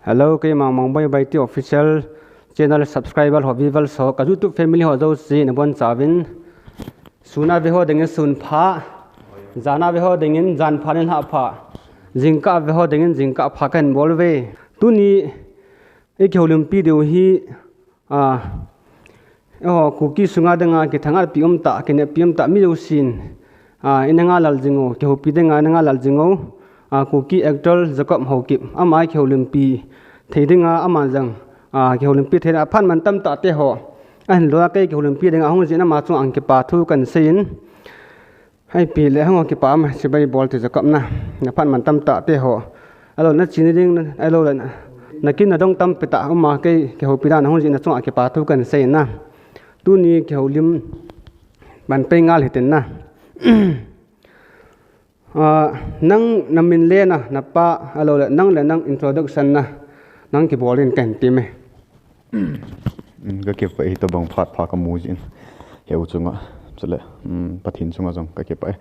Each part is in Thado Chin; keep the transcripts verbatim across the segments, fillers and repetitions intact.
Hello, keima Mangboi Baite official channel subscriber ho, viewers ho, ka YouTube family ho jouse nabonchauvin. Sun a ve ho dingin sun pha, jan a ve ho dingin jan pha, nilhah pha, jingkah a ve ho dingin jingkah pha kahin bol uve. Tuni i kihoulimpi diu hi, a, eiho Kuki sunga dinga kithangatpi umtah, kineppi umtah mi jousen, a, ina ngalal jing u, kihoupi dinga ina ngalal jing u, a, Kuki actor Jacob Haokip, ama i kihoulimpi thei dinga, ama jong, a, kihoulimpi thei dinga aphat man tamtah te ho ahin lo a, kei kihoulimpi dinga ahung jeh in ama chunga kipa thu kahin seiyin. Hei, pi le hung kipa ma, chibai bol ti Jacob na. Na phat man tamtah te ho, ahilou le na chini ding, ahilou le na, na kin na dong tampi tah uma, kei kihoupi dan hung jeh na chunga kipa thu kahin seiyin na. Tuni kihoulim ban pei ngal hitin na. Ah, nang na min le na, na pa, ahilou le nang le nang introduction na, nang kibol in kahin ti me. Um, ka kipah e, hitobang phat pha ka mu jeh in. Heu chunga, chule, um, Pathen chunga jong ka kipah e.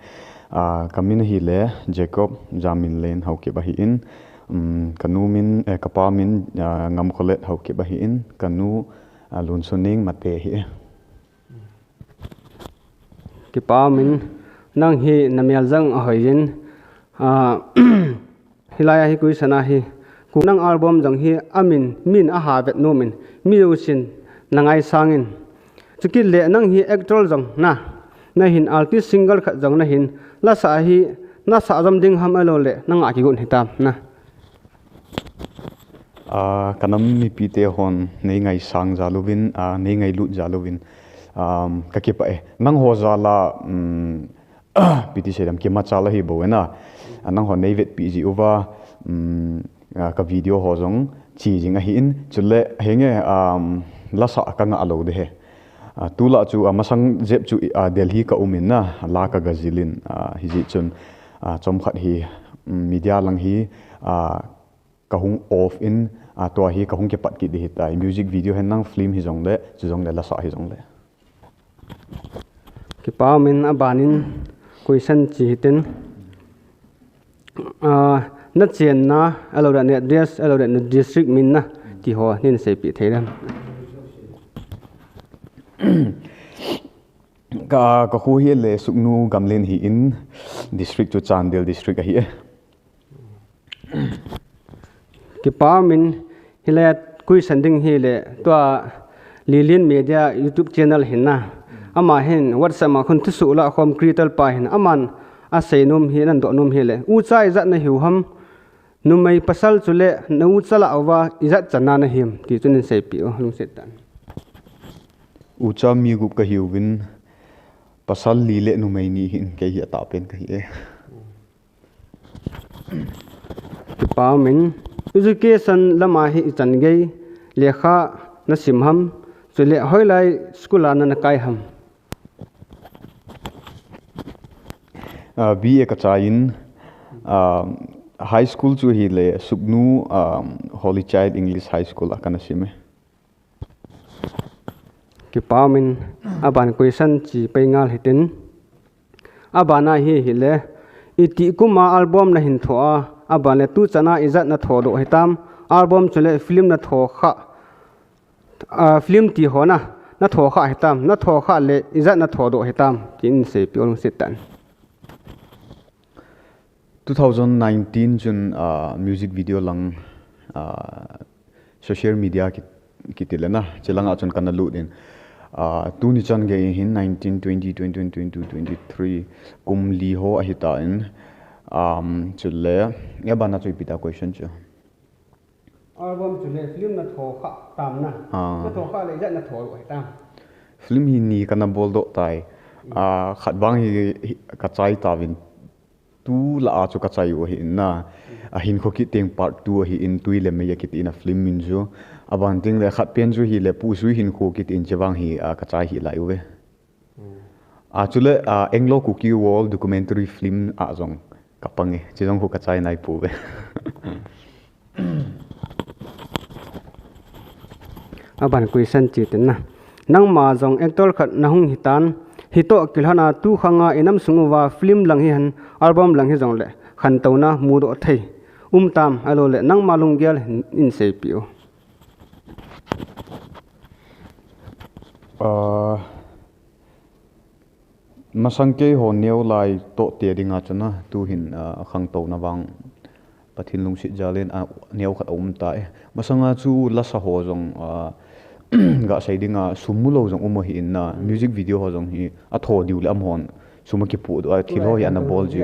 Ah, ka min ahile Jacob Jaminlen Haokip ahin, um, ka nu min, eh, ka pa min, ah, Ngamkholet Haokip ahin, ka nu, ah, Lunsoning Mate ahi e. Kipa umin, nang hi na mel jong ahoi jin, ah, hilai a hi question ahi, Ku nang album jong hi amin, min aha vet nom in, mi jousen na ngaisang in. Chukit le nang hi actor jong na, na hin artist singer khat jong na hin, lasa hi, na sa jom ding ham ahilou le, na ngah kigon hitam na. Ah, ka nam mipi te hon nei ngaisang jal uvin, ah, nei ngailut jal uvin, um, ka kipah e. Nangho jal a, um, ipi ti seidam, kimachal ahi bou e na. Ah, nangho nei vetpi jeh uva, um, ah, ka video ho jong che jing ahin, chule henge, um, lasa ka ngah lou ding ahi. Ah, tulai chu, ah, masang jep chu, ah, Delhi ka um in na, la ka ga jil in, ah, hijeh chun, ah, chomkhat hi, um, media lang hi, ah, ka hung off in, ah, tua hi ka hung kipat kit ding ahitai. Music video hen lang, film hijongle, chujongle lasa hijongle. Kipa umin, aban in question che hitin. Ah, na chenna, ahilou le na address, ahilou le na district min na, ti ho, nei seipeh thei dem? Ka, ka kho hile Sugnu Gamlen ahin, district chu Chandel district ahi e. Kipa umin, hilai a question ding hile, tua Lilin Media YouTube channel hin na. Ama hin WhatsApp a khun thusoh lah khom creator pa hin, aman asei nom hi, ahin doh nom hile, ucha ijat na hiu ham, numei pasal chule na ucha lah uva ijat channa na him, ti chu nei seipeh u, lungset tah in. Ucha mi gup ka hiuvin, pasal li le numei ni ahin, kei hi atahpen ka hi e. Kipa umin, education lam a hi ichan gei lekha na sim ham, chule hoilai school a na, na kai ham? Ah, B A ka chai in, ah, high school chu hile Sugnu, ah, Holy Child English High School a kana sim e. Kipa umin, aban question che pei ngal hitin. Aban a hi hile, itih kum a album na hin tho a, aban le tuchan a ijat na tho doh hitam, album chule film na tho kha, ah, film ti ho na, na tho kha hitam, na tho kha le ijat na tho doh hitam, ti nei seipeh u, lungset tah in. Two thousand nineteen chun, ah, music video lang, ah, social media ki, kiti le na, chulang a chun kana lut in. Ah, tuni chan gei hin nineteen, twenty, twenty-one, twenty-two, twenty-three, kum li ho ahi tan. Um, chule, aban a chu ipi ta question chu? Album chule film na tho kha tam na. Ah. Na tho kha le ijat na tho doh hitam? Film hi ni kana bol doh tai. Ah, khat vang hi, hi ka chai tauvin, tulai a chu ka chai u ahin na. A Hinkho Kit Teng part two ahin, Tui le Mei akiti na film min chu. Aban teng le khat pen chu hile Pu Sui Hinkho kiti in, chu vang hi, ah, ka chai hih lai uve. Ah, chule, ah, Anglo Kuki War documentary film a jong ka pang e, chu jong khu ka chai nai pouve. Aban question che tin na. Nangma jong actor khat na hung hitan, hitoh kilhon a tu khang a i nam sung uva film lang hihen, album lang hijongle, khantouna mudoh thei um tam, ahilou le nangma lunggel in, in seipeh u. Ah, masang keiho neo lai toh te dinga chun a, tuhin, ah, khangtou na vang Pathen lungset jal in, ah, neo khat aum tai. Masanga chu lasa ho jong, ah, gasei dinga sum mulou jong um ahin na, music video ho jong hi atho diu le amahon sum akipoh doh a, thil ho hi ana bol jing.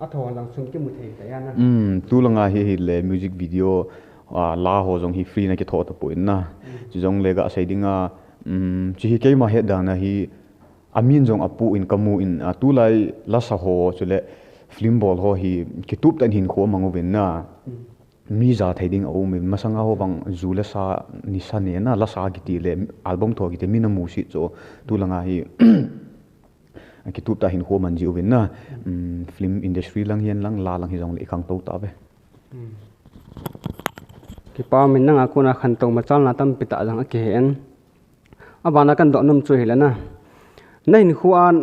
Atho lang sum kimu thei ta ya na. Um, tulanga hi, hile music video, ah, la ho jong hi free na kitho tapon na. Chujong le gasei dinga, um, chu hi keima het dan a hi, amin jong apoh in kamu in, ah, tulai lasa ho chule film bol ho hi kitup tah in hinkho amang uvin na. Mi ja thei ding aum in, masanga ho vang ju le sa nisa ne na, lasa kiti le album tho kiti mi na musit chu, tulanga hi, kitup tah hinkho aman ji uvin na, um, film industry lang hihen lang, la lang hijongle i khangtou tauve. Kipa um in, nanga kona khantou machalna tampi tah jong akihen. Abana kadoh nom chu hile na, na hinkho a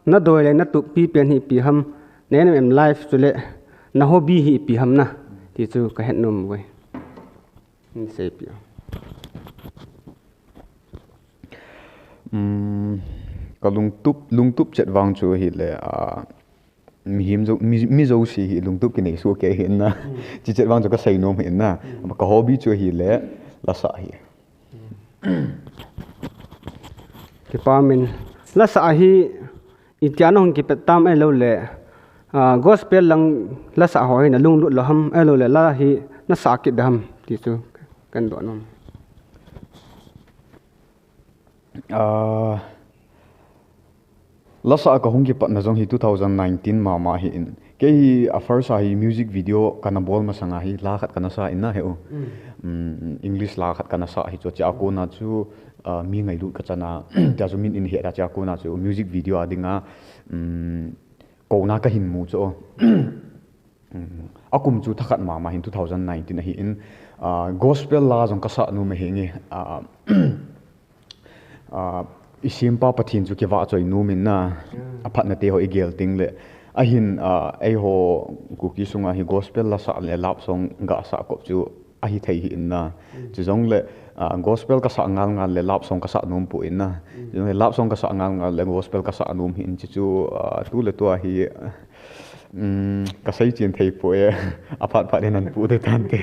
nadei le natup pipen hi ipi ham, na aim in life chule na hobby hi ipi ham na, ti chu kahet nom uve. In seipeh. Um, kalungtup, lungtup chet vang chu hile, ah, mihem jo, mi, mi jouse hi lungtup kinei soh kei ahin na. Chichet vang chu kasei nom ahin na. Ka hobby chu hile lasa hi. Kipa um in, lasa hi itia nahung kipat tam ahilou le, ah, gospel lang lasa ho hi nalunglut lou ham ahilou le la hi nasa kit dem ti chu kadoh nom. Ah, lasa kahung kipatna jong hi two thousand nineteen mama ahin. Kei hi a first a hi music video kana bol masanga hi la khat kana sa in na he u. Um, English la khat kana sa hi chu, chua kona chu, ah, mi ngailut kachana, chua chu min in he ta, chua kona chu music video a dinga, um, kouna kahin mu chu. Um, akum chu thakhat mama hin two thousand nineteen ahin, ah, gospel la jong kasa nom ahi nge, ah, ah, isempa Pathen chu kivahchoi nom in na, aphatna te ho igel teng le. Ahin, ah, eiho Kuki sunga hi gospel lasa le love song gasa kop chu ahi thei ahin na. Chujongle, ah, gospel kasa ngal ngal le love song kasa nom poi na. Chujongle love song kasa ngal ngal le gospel kasa nom ahin, chuchu, ah, tu le tua hi, um, kasei chen thei poi, aphat phat in nahin pu de tante.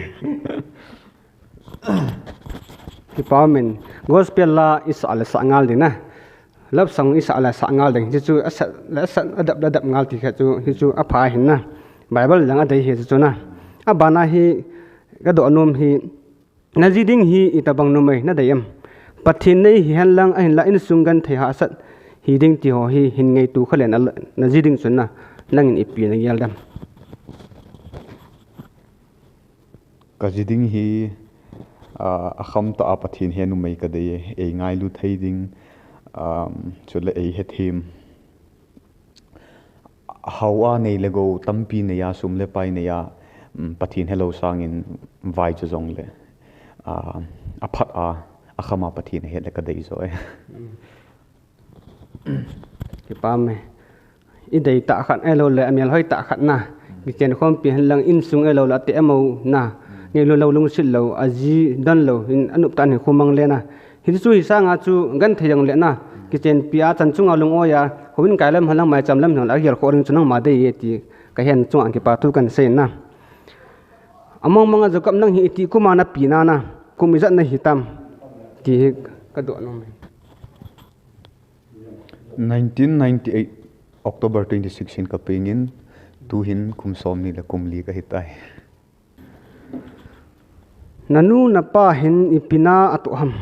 Kipa um in, gospel la isa le sa ngal ding na. Love song isa le sa ngal ding. Chuchu asa le asa, adap le adap ngal ti kha chu, hichu apha ahin na. Bible jong adei hi chu na. Abana hi kadoh nom hi, naji ding hi itobang numei nadei em? Pathen nei hihen lang ahinla insung genthei hahsat hiding ti ho hi hin ngaito kha le na, naji ding chun na, nangin ipi nagel dem? Kaji ding hi, ah, akham tah a Pathen he numei kadei e, eingailu thei ding, um, chule eihethem. Hao a nei le gou tampi nei a, sum le pai nei a, um, Pathen helou sangin vai chu jongle, ah, aphat a, akham a Pathen ahet le kadei jo e. Kipa um e. Idei tah khat ahilou le amelhoi tah khat na. Kichen khompi hen lang insung ahilou le ate amo na. Ngailu lou, lungset lou, aji don lou, in anup tah in hinkho mang le na. Hichu hi sanga chu genthei jongle na, kichenpi a chan chunga lung-oi a, houin kai lam hen lang maicham lam hen lang agel khoh ding chu nangma dei e ti kahen chunga kipa thu kasei na. Amang manga Jacob nang hi iti kum a napi na na, kum ijat nahi tam ti hi kadoh nom e. Nineteen ninety-eight October twenty-six hin kapeng in, tuhin kum somni le kum li kahi tai. Nanu napa hin ipi na atoh ham?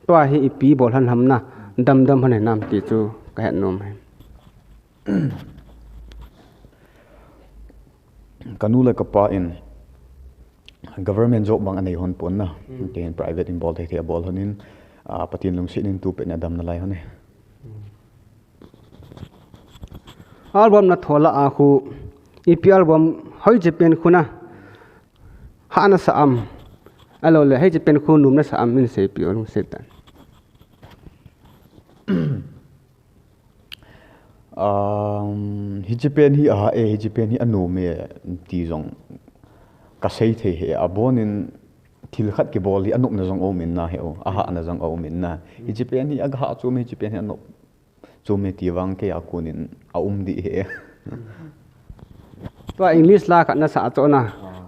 Tua hi ipi bol hen ham na, damdam hen hinam ti chu kahet nom e. Kanu le kapa in government job bang anei hon pon na. Kei hin private in bol thei thei abol hon in, ah, Pathen lungset in tupet in adam nalai hon e. Album natho lah a khu, ipi album hoiche pen khu na hah nasa am? Ahilou le hoiche pen khu nom nasa am, in seipeh o lungset tah in. Ah, Hiche pen hi aha e, hiche pen hi anom e ti jong kasei thei hih e. Abonin thil khat kibol hi anopna jong aum in na he o, ahahna jong aum in na. Hiche pen hi agahah chom e, hiche pen hi anop chom e ti vang kei a konin aum dih hih e. Tua English la khat nasah chu na.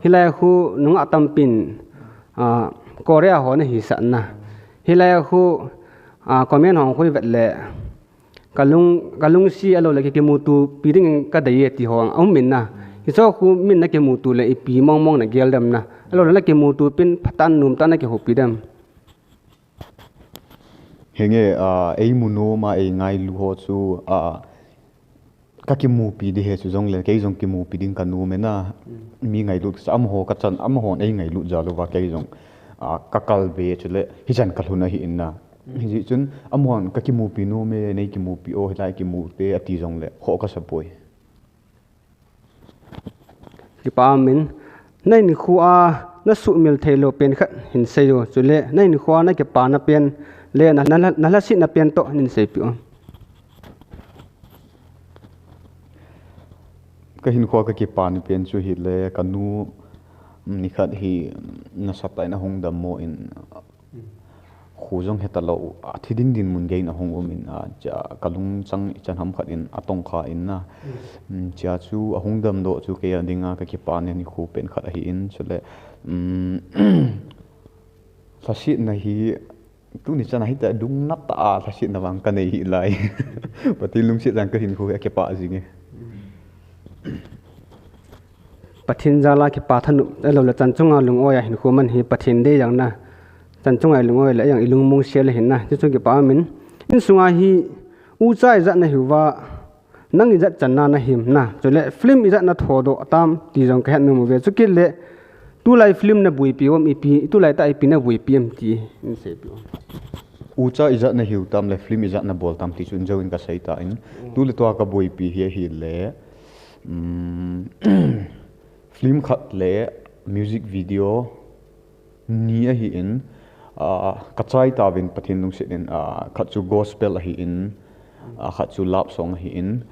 Hilai khu nungah tampin Korea ho nahisah na. Hilai khu comment hung khu ivet le kalung, kalungset a lou le kimutupi dingin kadei e ti ho aum in na. Hicho khu min nakimuto le ipi mong mong nagel dem na. Alou le nakimuto pin phatah in nomtah in nakihoupi dem. Henge, eimu nom a eingailu ho chu kakimupi ding he chu jongle kei jong kimupi ding kanom e na. Mi ngailut sa amaho kachan, amahon eingailut jal uva kei jong kakal be chule hichan kalhun ahi in na. Hijeh chun amahon kakimupi nom e, nei kimupi o, hilai kimu te ati jongle khoh kasa poi. Kipa umin, nahinkho a nasuhmil theilou pen khat hinsei o, chule nahinkho a nakipana pen le nalhasetna pen toh hinseipi o. Kahinkho a kakipana pen chu hile kanu nikhat hi nasatah in ahung dammo in, kho jong hetalou, athi ding dinmun geiyin ahung um in, kalungchang ichan ham khat in atongkha in na. Chea chu ahung damdoh chu kei a dinga kakipana nikho pen khat ahi in, chule lhasetna hi tuni chan a hitah lungnat tah a lhasetna vang kanei hih lai. Pathen lungset jal in kahinkho hi akipah jing e. Pathen jal a kipa thanop, alou le chan chunga lung-oi a hinkho man hi Pathen dei jeng na. Chan chunga lung-oi le jeng ilungmong sel ahi na. Chuchu kipa umin, insunga hi ucha ijat nahiuva, nang ijat channa nahim na, chule film ijat nathodoh tam ti jong kahet nom uve. Chukit le tulai film naboipi uvam, ipi, tulai tah ipi naboipi em ti hinseipi o. Ucha ijat nahiu tam le film ijat nabol tam ti chu injouvin kasei tan. Tule tua kaboipi hi ahile film khat le music video ni ahi in, kachai tauvin Pathen lungset in, khat chu gospel ahi in, khat chu love song ahi in.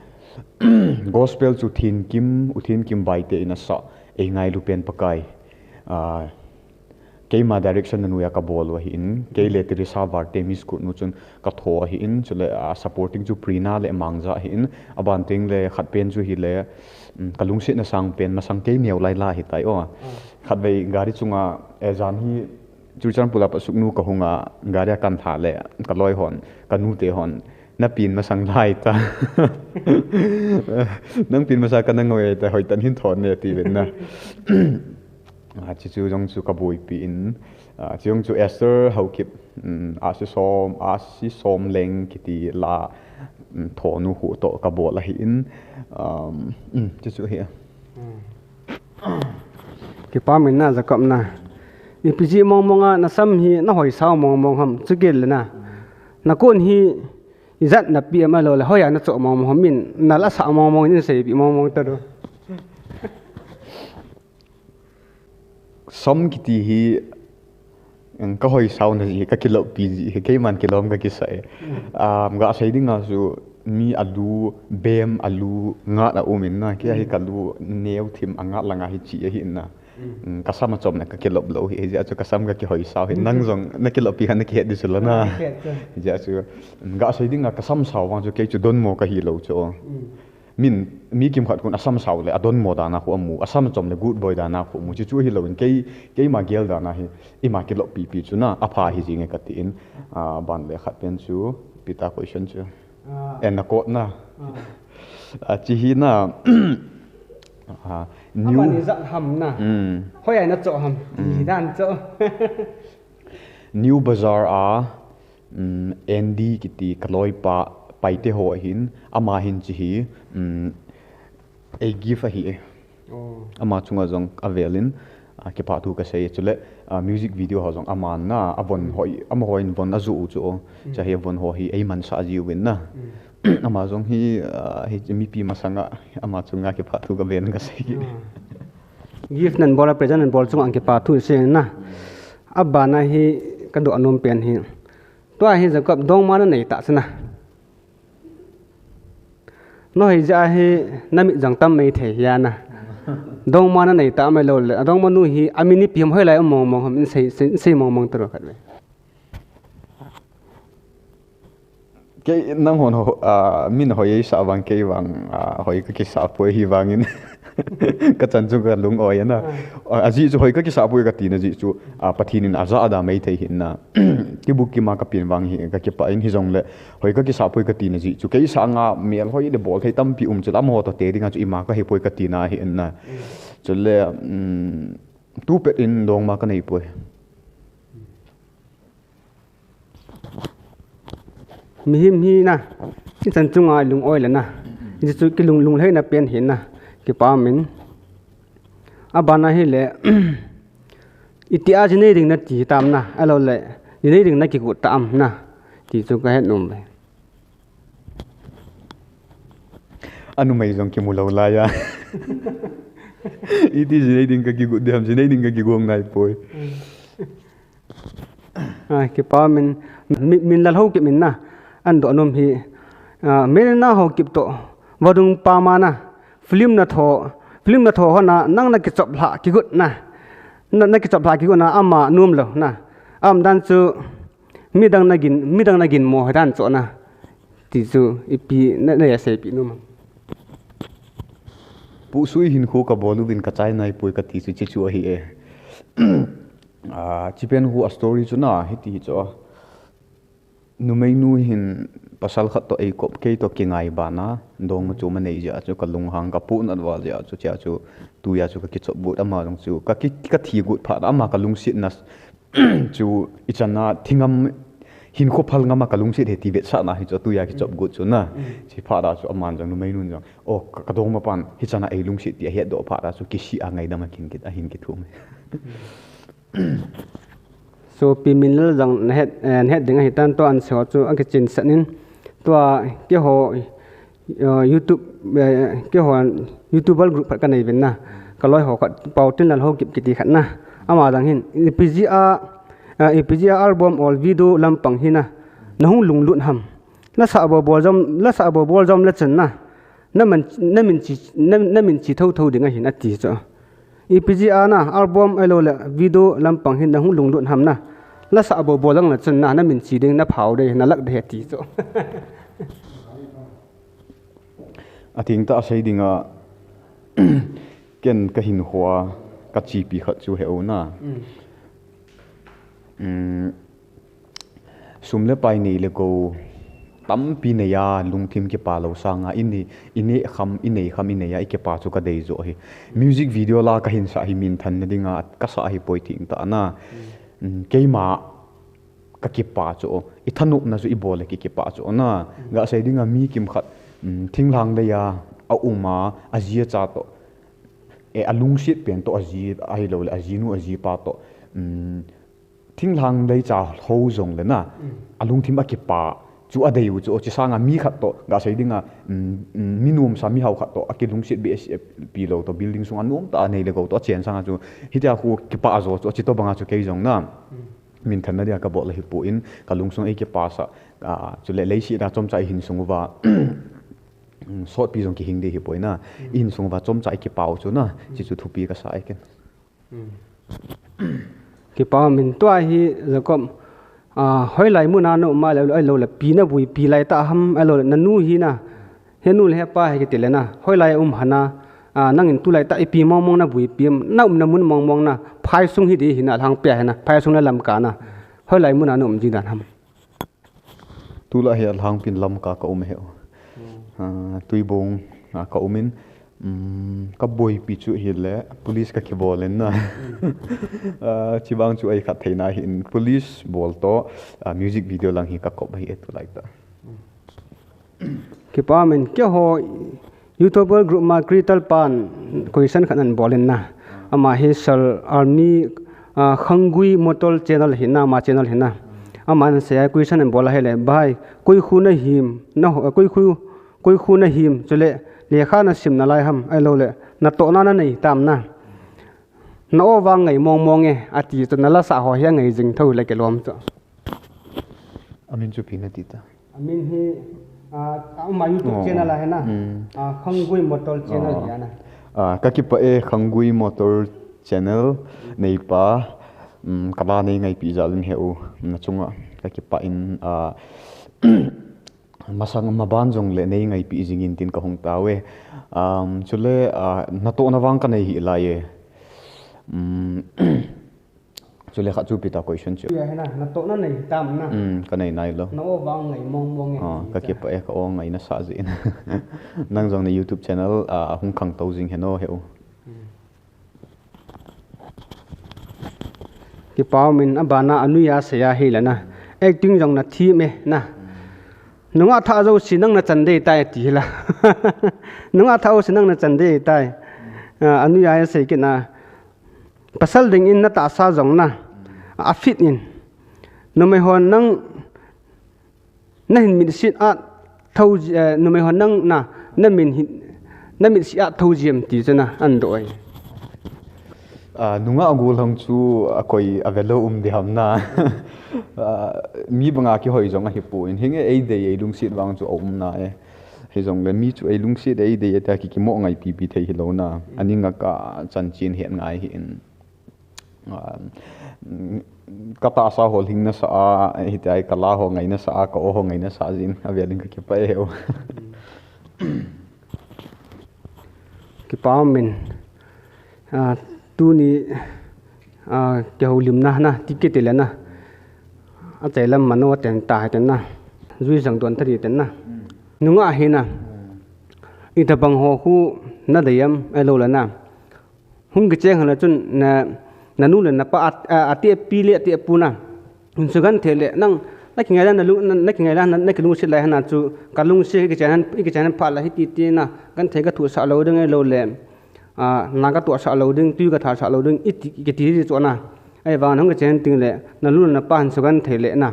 Gospel chu Thenkim, U Thenkim Baite in asah, Eingailu Pen Pakai. Keima direction nanoi a kabol u ahi in, kei le Teresa Varte Miss Kutnu chun katho ahi in, chule supporting chu Prina le Mangja ahi in, aban teng le khat pen chu hile kalungsetna sang pen masang kei neo lai la hitai o. Khatvei gari chunga, jan hi Churachandpur a pat Sugnu kahung a, gari a kanlha le kaloi hon, kanute hon, napin masang lai ta, nang pin masa kana ngoi ta, hoitah in hin thon ne tiuvin na. Chuchu jong chu kaboipi in, chu jong chu Esther Haokip, Asi Som, Asi Som Leng kiti la thonu hu toh kabol ahi in, chuchu hi. Kipa umin na Jacob na. Ipi jeh mong mong a nasam hi nahoisao mong mong ham, chukit le na, nakon hi ijat napi em, alou le hoiya nachoh mong mong ham, min nal asah mong mong in seipi mong mong ta do. Sam kiti hi kahoisaona jeh hi, kakiloppi jeh hi, keiman kilom kakisa e. Gasei dinga chu mi alu bem, alu ngat aum in na, kei a hi kalu neo thim angat langa hi che ahi in na. Kasam achom le kakilop lou hi, hijeh a chu kasam kakihoisao hi, nang jong nakiloppi khat nakihet ding chu la na. Hijeh a chu gasei dinga kasam sao vang chu kei chu donmo kahilou chu. Min, mi kimkhat khun asam sao le adonmo dan a khu amu, asam achom le good boy dan a khu amu, chuchu ahilouvin kei, keima gel dan a hi, ima kiloppipi chu na, apha hi jing e katin, ban le khat pen chu, ipi ta question chu. En na kot na. Chi hi na, new, amani jat ham na. Hoiya nachoh ham, ti dan chu. New Bazar a, Andy kiti kaloipa Paite ho ahin, ama hin chi hi, ei gift ahi e. Ama chunga jong avelin, kipah thu kasei e. Chule music video ho jong aman na, avon hoi, amaho in von ajoh u chu. Chua hi avon ho hi eimansah jiuvin na. Ama jong hi, hi mipi masanga, ama chunga kipah thu kaven kasei e. Gift nanbol a, present nanbol chunga kipah thu sei na. Abana hi kadoh nom pen hi, tua hi Jacob dongma nanei tah chu na. Nahoi jeh a hi namit jong tam mai thei hia na. Dongma nanei ta mai lou le. Adongma nu hi amin ipi ham, hoilai um mong mong ham, in sei, sei, sei mong mong taro khat ve. Kei nang hon ho, a, min hoi eisa vang kei vang, a, hoi kakisa poi hi vangin. Kachan chu kalung oi ana. A, ajeh chu hoi kakisa poi katina jeh chu, a, Pathen in aja ada mai thei hin na. Kibu kima kapen vang hi kakipah in hijongle. Hoi kakisa poi katina jeh chu. Kei sanga mel hoi le bol thei tampi um chu lam ho toh te dinga chu ima kahi poi katina hi in na. Chule, um, tupet in dongma kanei poi. Mihem hi na, ichan chunga lung oi le na. Hichu kilung, lunglhaina pen hi na. Kipah min. Abana hile, itia jinei ding nati tam na. Ahilou le, jinei ding nakigot tam na. Ti chu kahet nom ve. Anumei jong kimu lou laiya. Iti jinei ding kakigot ding ham, jinei ding kakigong nai poi. A, kipah min, min, min Lalhaokip in na, ahin doh nom hi, a, Melina Haokip toh, vadung pama na, film natho, film natho hon a, nang nakichop lha kigot na, na, nakichop lha kigot na, ama nom lou na, aumdan chu, midang nagin, midang nagin mo hi dan chu na, ti chu, ipi, na, naseipeh nom. Puhsui hinkho kabol uvin kachai nai poi kati chu, hiche chu ahi e. A, hiche pen hu a story chu na, hiti hi chu a. Numeinu hin pasal khat toh eikop kei toh kingai bana, dongma chu ama nei jeh a chu kalunghang kapohnat val jeh a chu, hichea chu tuia chu kakichop got ama jong chu, kaki, kathi got phat ama kalungsetna chu ichan a thingam hinkho phal ngam a kalungset hi ti vetsahna hi chu tuia kichop got chu na. Hiche phat a chu aman jong numeinun jong, o, ka, kadongma pan hichan a eilungset ti ahetdoh phat a chu kisih a ngaidam a kin kit, ahin kithum. Sopi Minlal jong nahet, eh, nahet ding ahitan tua answer chu akichinsah in. Tua keiho, eh, YouTube, eh, keiho YouTuber group khat kanei uvin na. Kaloi ho khat Paotinlal Haokip kiti khat na. Ama jong hin, ipi jeh a, eh, ipi jeh a album or video lampang hi na. Nahung lunglut ham. Lasah bol bol jom, lasah bol bol jom le chun na. Namin, namin che, na, namin che thotho ding ahin ati chu. Ipi jeh a na, album ahilou le video lampang hin nahung lunglut ham na. Lasah bol bol jong le chun na, namin che ding naphao ding, nalak ding ati chu. Athengtah a sei dinga, ken kahinkho a, kachepi khat chu he u na. Mm. Um, sum le pai nei le gou tampi nei a, lungthim kipa lou sanga, inei, inei kham, inei kham, inei a, ikipa chu kadei joh hi. Music video la kahin sah hi minthanna dinga kasah hi poi thengtah na. Mm. Um, keima kakipa chu, ithanopna chu ibol le kikipa chu na. Mm. Gasei dinga mi kimkhat, um, thinglhang lei a, aum a, aji acha toh, eh, alungset pen toh aji, ahilou le, ajinu, ajipa toh, um, thinglhang lei cha ho jong le na, mm, alungthim a kipa chu adei u chu, hiche sanga mi khat toh, gasei dinga, um, um, mi nomsa, mi hao khat toh, akilungset behseh pi lou toh, building sunga nomtah a nei le gou toh, achen sanga chu, hitia khu kipa ajo chu, hiche tobanga chu kei jong na, mm, minthanna dia kabol ahi pon, kalungsung eikipasah, a, chule leiset a chomcha ihin sung uva, um, sotpi jong kihing ding ahi poi na, mm, ihin sung uva chomcha ikipa u chu na, mm, hiche chu thupi kasa e ken. Kipa min tua hi Jacob, a, hoilai muna naum a le, ahilou le, ipi nabuipi lai tah ham, ahilou le, nanu hi na, henu le hepa hi kiti le na, hoilai um ham na, a, nangin tulai tah ipi mong mong nabuipi ham, naumna mun mong mong na, phaisung hi ding hi na, lhangpi a hi na, phaisung le Lamka na, hoilai muna naum ji dan ham. Tulai hi alhangpin Lamka kaum ahi. Hmm. Ah, Tuibong, ah, kaum in, um, kaboipi chu hile police kakibol in na. Hmm. Ah, chubang chu eikhat theina hin police bol toh, ah, music video lang hi kakop ahi e tulai tah. Kipa min keiho YouTuber group ma Krital pan question khat ahin bol in na. Ama hi Sir Army, ah, Khangui Motor channel hi na, ama channel hi na. Aman asei a question ahin bol a hile, bhai, koi khu nahim, na ho, koi khu, koi khu nahim, chule lekha nasim nalai ham, ahilou le, natohna nanei tam na. Na o vang ngai mong mong e, ati chu nalasa ho hi angai jing tho le kilom chu. Amin chu ipi nati ta? Amin hi Ah, ama YouTube channel a hina. Ah, Khanggui Motor channel hi ana. Ah, ka kipah e, Khanggui Motor channel neipa, um, kala nei ngaipi jal in he u, na chunga ka kipah in, ah, masang maban jong le nei ngaipi jing in tin ka hung tao e. Um, chule, ah, natohna vang ka nei hi lai e. Um, Chule kha chu pi ta question chu. Ya hina, natohna nei tam na. Um, ka nei nai lo. Na o vang ngai mong mong e. Ah, ka kipah e, ka o ngaina sa jin. Nang jong na YouTube channel, ah, hung khangtou jing heno he u. Kipah um in, abana anui a sei a hi la na. Acting jong na thi me na. Nunga tha jo si nang na chan dei tai ti hi la. Nunga tha jo si nang na chan dei tai. Ah, anui a sei kit na. Pasal ding in na tahsa jong na. A fit in. Numei hon nang na hin mitsit a tho ji-, eh, numei hon nang na, na min hin, na mitsit a tho jiem ti chu na, an do ai. Ah, nunga a gul hang chu a koi a velo um di ham na. Ah, mi banga kihoi jong a hi pu in, hinge ei dei ei lungsit vang chu a um na e. Hi jong le mi chu ei lungsit ei dei e ta ki kimo ngaipi pi thei hi lo na. Ani nga ka chan chin het ngai hi in. Ah, mm, ka tahsa ho lhing na sa a, hitia ka la ho ngaina sa a, ka o ho ngaina sa jin, a velin ka kipah e u. Kipah um in, ah, tuni, ah, kihoulimna na, ti kiti le na. A chai lam mano ten ta hai ten na. Jui jang don ta di ten na. Nunga hi na. Itabang ho khu na dei am, ai lo la na. Hung kicheng hala chun na, na nu le na pa a, a, a te pi le a te pu na. Hun sugan thei le nang, na kingai la na lu, na, na kingai la na, na kilungsit lai hana chu, ka lungsit kichen han, kichen han pha la hi ti ti na, kan thei ka thu sa lo ding ai lo le. A, na ka tu sa lo ding, tui ka tha sa lo ding, i ti, ki ti ti chu na. Ai vang hung kichen ting le, na lu na pa han sugan thei le na.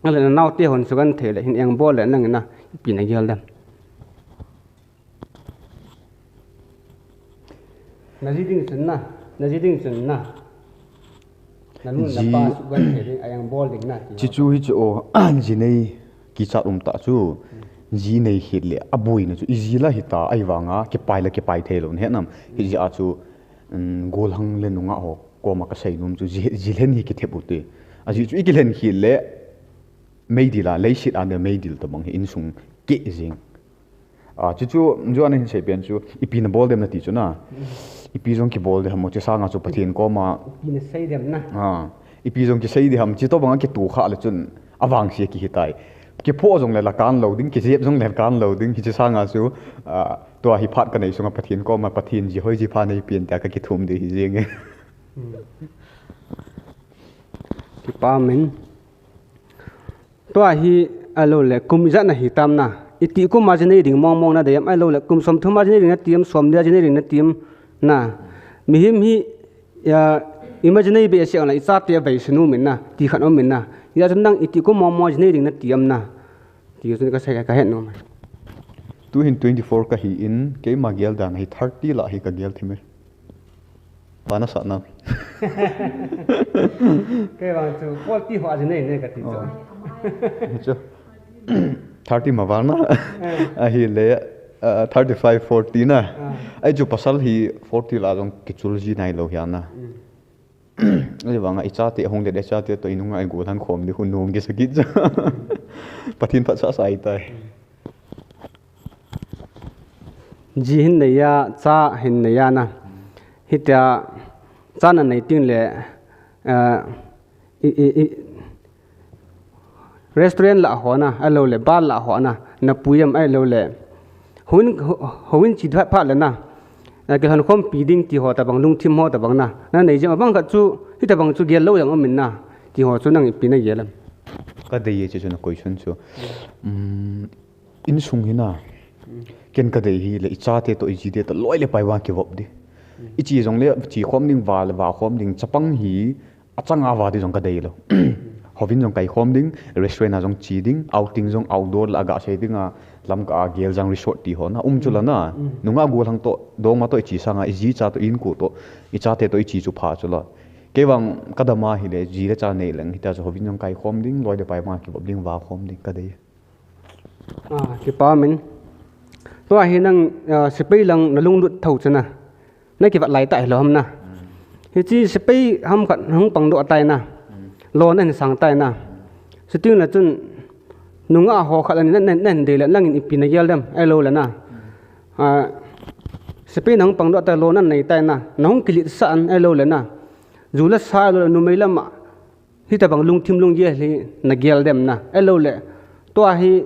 Na le na nau te hon sugan thei le, hin eng bol le nang na, pi na gel dem. Na ji ding chun na, na ji ding chun na. Na nu na pa sugan thei ding, a eng bol ding na ti. Chi chu hi chu o, ji nei kichat um ta chu. Ji nei hit le, a bui na chu, i ji la hi ta, ai vanga, kipai la kipai thei lo, he nam. Hi ji a chu, um, gol hang le nunga ho, koma ka sei num chu, ji, ji len hi kithep u te. A ji chu, i kilen hit le, meidil a, leisit a, meidil ta bang hi insung ke jing. A, chu chu, chu ana hin sei pen chu, ipi na bol dem na ti chu na. Ipi jong kibol de ham, chu sanga chu Pathen koma. Ipi na sei dem na. A, ipi jong kisei de ham, chi to banga kitu kha le chun, avang sia kihi tai. Kipho jong le la kan lo ding, kijep jong le kan lo ding, hi chi sanga chu, a, tua hi phat ka nei sunga Pathen koma, Pathen ji hoi ji pha nei pen ta ka kithum de hi jing e. Kipah um in. Tua hi, a lo le, kum ijat na hi tam na. Iti kum a ji nei ding mong mong na dei am, a lo le, kum som thum a ji nei ding na ti am, som li a ji nei ding na ti am na. Mihem hi, ya, ima ji nei be a siang la, i chate a bei sinu min na, ti khan om min na. Ya chun nang iti kum mong mong a ji nei ding na ti am na. Ti chun ka sei ka het nom. Tu hin twenty four ka hi in, keima gel dan hi thirty la hi ka gel thim e. Pana sa na. Kei vang chu forty ho a ji nei nei ka ti chu. Oh. Chu. Thirty ma vang na. Eh. Ahi le, uh, thirty five, forty na. Ah. Ai chu pasal hi forty la jong kichul ji nai lo hi ana. Mm. Ai vanga i chate hung le i chate to i nunga i gol han khom di hun nung ki sakit chu. Pathen phat sa sa i tai. Mm. Ji hin nei a, cha hin nei a na. Hitia, cha na nei ting le, eh, i, i, i, restaurant la ho na, a lo le, bar la ho na, na pui am a lo le. Houin, ho-, houin chi phat le na. Eh, kilhon khom pi ding ti ho ta bang, lungthim ho ta bang na. Na nei jeng a bang khat chu, hita bang chu gel lo jang um in na. Ti ho chu nang ipi na gel am. Ka dei e chu na question chu. Um, Insung hi na. Mm. Ken ka dei hi le, i chate to, i jite to, loi le pai vang kivop di. Mm. I chi jong le, chi khom ding, va le va khom ding, chapang hi, a chang a va di jong ka dei lo. Hovin jong kai khom ding, restaurant a jong chi ding, outing jong outdoor la ga sei ding a, Lamka a Geljang Resort ti ho na, um chu la na. Mm. Nunga gol hang to, dong ma to i chi sanga, i ji cha to, in ko to, i chate to, i chi chu pha chu la. Kei vang ka dam a hi le, ji le cha nei leng, hita chu hovin jong kai khom ding, loi le pai vang kivop ding, va khom ding, ka dei. Ah, kipa min. Tua hi nang, ah, sepai lang na lunglut tho chana. Na kivat lai ta hilou ham na. Hichi sepai ham khat hung pang doh tai na. Lo na hin sang tai na. Chuti na chun nunga ho khat ani na, na, na hin dei le nangin ipi na gel dem, ahilou le na. Ah, sepai na hung pang doh tai lo na nei tai na. Na hung kilit sah an ahilou le na. Ju le sa ahilou le numei lama. Hitabang lungthim lunggel hi na gel dem na. Ahilou le. Tua hi,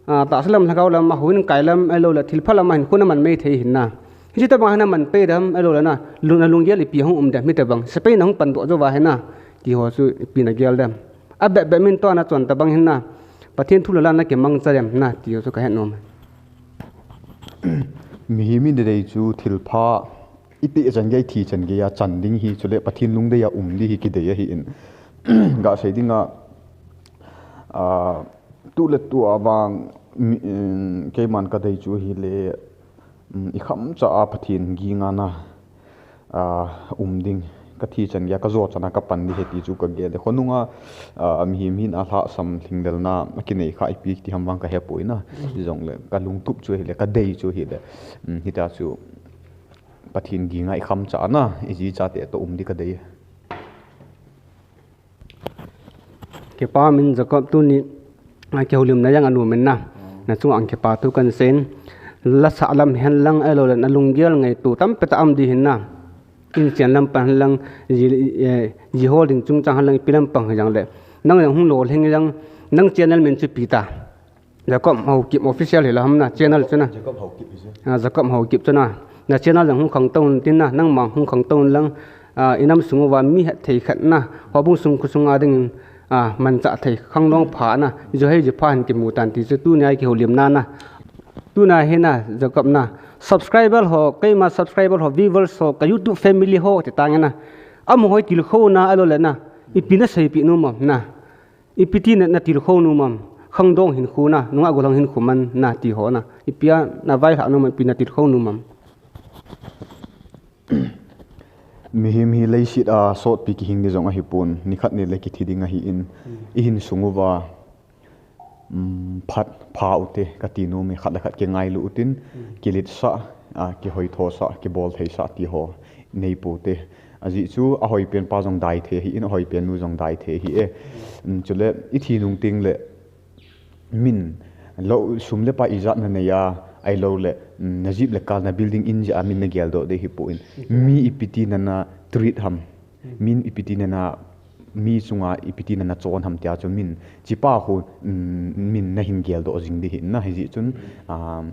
ah, tahsa lam lhagao lam, a houin kai lam, ahilou le. Thilpha lam a hin khu na man mei thei hin na. Hitabang hi na man pei dem, ahilou le na. Lung, na lunggel ipi hung um dem hitabang. Sepai na hung pan doh jou va hi na. Ti ho chu ipi na gel dem. A bep bep min tua na chon tabang hin na. Pathen thu le la na kimangcha dem na. Ti ho chu ka het nom. Mihem in dei chu thilpha i pe chan gei thi chan gei a chan ding hi chule Pathen lungdei a um ding hi kidei ahi in. Ga sei ding a, a, tu le tu a vang mi, um, keiman ka dei chu hi le, um, i kham cha a Pathen ging a na, a, um ding. Ka thi chan gei a ka jo chan a ka pan ding hi ti chu ka gel le. Khonung a, a, mihem hin a lhasam lhinglel na, a kinei kha ipi ti ham vang ka he poi na. Jong le ka lungtup chu hi le, ka dei chu hi le. Um, hita chu Pathen ging a i kham cha na, i ji chate to um ding ka dei. Kipa min Jacob tuni, a, kihoulimna jang a nom in na. Na chunga ang kipa thu kan sei in. La sah lam hen lang ahilou le na lunggel ngaito tampi tah um ding hin na. In chen lam pan hen lang ji, eh, ji hol ding chungchang hen lang ipi lam pan jang le. Nang jang hung lolhing jang nang channel min chu ipi ta. Jacob Haokip Official hi la ham na channel chu na. Jacob Haokip hi chu. Ah, Jacob Haokip chu na. Na channel jang hung khangtou in tin na, nangma hung khangtou in lang, ah, i nam sung uva mi hetthei khat na, houbung sung khosung a ding, ah, manchah thei khangdong pha na, ju hei ju pha hin kimu tan ti chu tunia i kihoulimna na. Tunia hi na, Jacob na. Subscriber ho, keima subscriber ho, viewers ho, ka YouTube family ho, ti tang na. Amaho i tilkhouna, ahilou le na. Ipi na seipeh nom am na. Ipi ti na, na tilkhou nom am. Khangdong hinkho na, nungah gollhang hinkho man na ti ho na. Ipi a na vailhah nom am, ipi na tilkhou nom am. Mihem hi leiset a sotpi kihing ding jong ahi pon, nikhat ni le kithi ding ahi in. I hin sung uva, um, phat pha u te, ka ti nom e, khat le khat kingailu u tin, kilit sah, a, kihoi tho sah, kibol thei sah ti ho nei pou te. Ajeh chu a hoi pen pa jong dai thei ahi in, a hoi pen nu jong dai thei ahi e. Um, chule i thi nung teng le min lo sum le pai ijat na nei a, ahilou le, um, na jeep le car na building in jeh a min na geldoh ding hi pon. Mi ipi ti na na treat ham. Min ipi ti na na mi chunga ipi ti na na chon ham tia chu min chi pa khu, um, min na hin geldoh jing ding hi na hi jeh chun, um,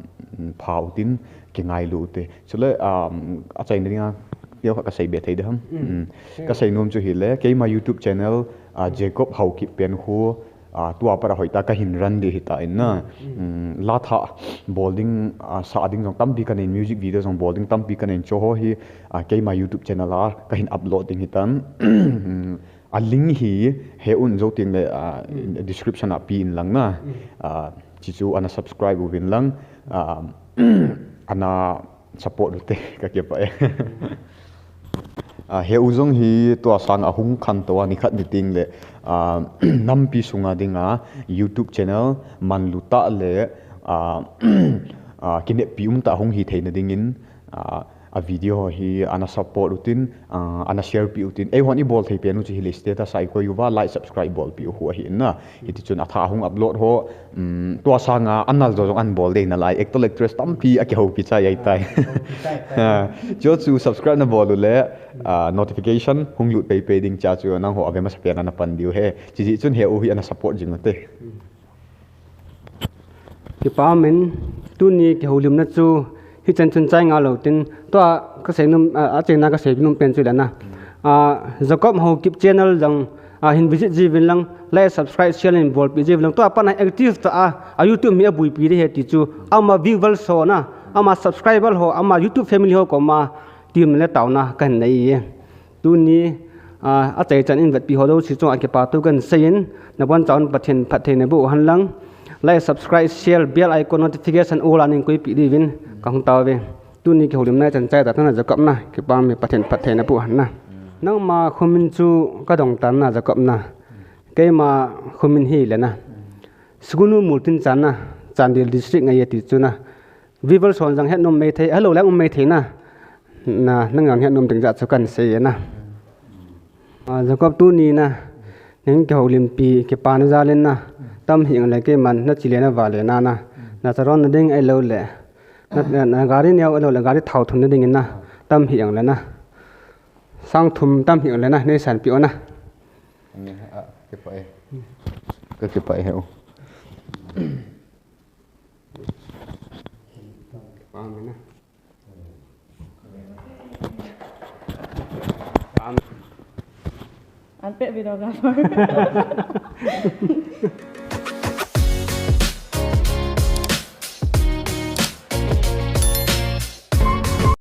pha u tin kingailu u te. Chule, um, a chaina ding a, pia kha ka sei be thei ding ham. Um, ka sei nom chu hi le, keima YouTube channel, a, Jacob Haokip pen khu, a, tua para hoitah ka hin run ding hi ta in na. Um, la thah bol ding, a, sah ding jong tampi ka nei, music video jong bol ding tampi ka nei, chu ho hi, a, keima YouTube channel a ka hin upload ding hi tan. Um, a link hi he un jou teng le, a, description a pe in lang na. A, chi chu ana subscribe uvin lang. A, ana support u te ka kipah e. A, he u jong hi tua sang a hung khantou a nikhat ni teng le, a, nampi sunga dinga YouTube channel manlu tah le, a, a, kineppi um tah hung hi theina dingin, a, a video ho hi ana support u tin, a, ana share pi u tin. Eihon i bol thei pen u chu hi le status a i koi uva like subscribe bol pi u khu ahi in na. Hiti chun a thah hung upload ho, um, tua sanga a nal jo jong an bol dei na lai, actor actress tampi a kihoupi chai ai tai. Ha, chu chu subscribe na bol u le, a, notification hung lut pei pei ding cha chu nangho a ve masa pen ana pan diu he. Chi jeh chun he u hi ana support jing u te. Kipa min, tuni kihoulimna chu hichan chun chai ngal lou tin, tua ka sei nom, a, a chaina ka sei nom pen chu le na. A, Jacob Haokip channel jong, a, hin visit ji uvin lang, like, subscribe, share in bolpi ji uvin lang. Tua pat a active tah a, a YouTube mi a buipi ding ahi ti chu, ama viewers ho na, ama subscriber ho, ama YouTube family ho koma, ti um le taona ka hin nei e. Tuni, a, achaichan in vetpi ho jouse chunga kipa thu kan sei in, nabonchauvin Pathen phattheina boh hen lang. Like, subscribe, share, bell icon, notification all a nei koipi diuvin kahung tao uve. Tuni kihoulimna chan chai tah tana Jacob na, kipa min Pathen phattheina boh hen na. Nangma khomin chu ka dong tan na Jacob na. Keima khomin hi le na. Sugnu Multinchan na. Chandel district ngai e ti chu na. Viewers hon jong het nom mai thei, hello lang um mai thei na. Na, nang jong het nom ding jeh chu kan sei e na. A, Jacob tuni na, nang kihoulimpi, kipana jal in na, tam hih ingle keiman, na chi le na va le na na. Na charon na ding ahilou le. Na, na, na gari neo ahilou le, gari thao thun na ding in na, tam hih ingle na. Sang thum tam hih ingle na, nei sanpeh o na. Nge, a, kipah e. Ka kipah e o. Pam na. Pam. An pe videographer.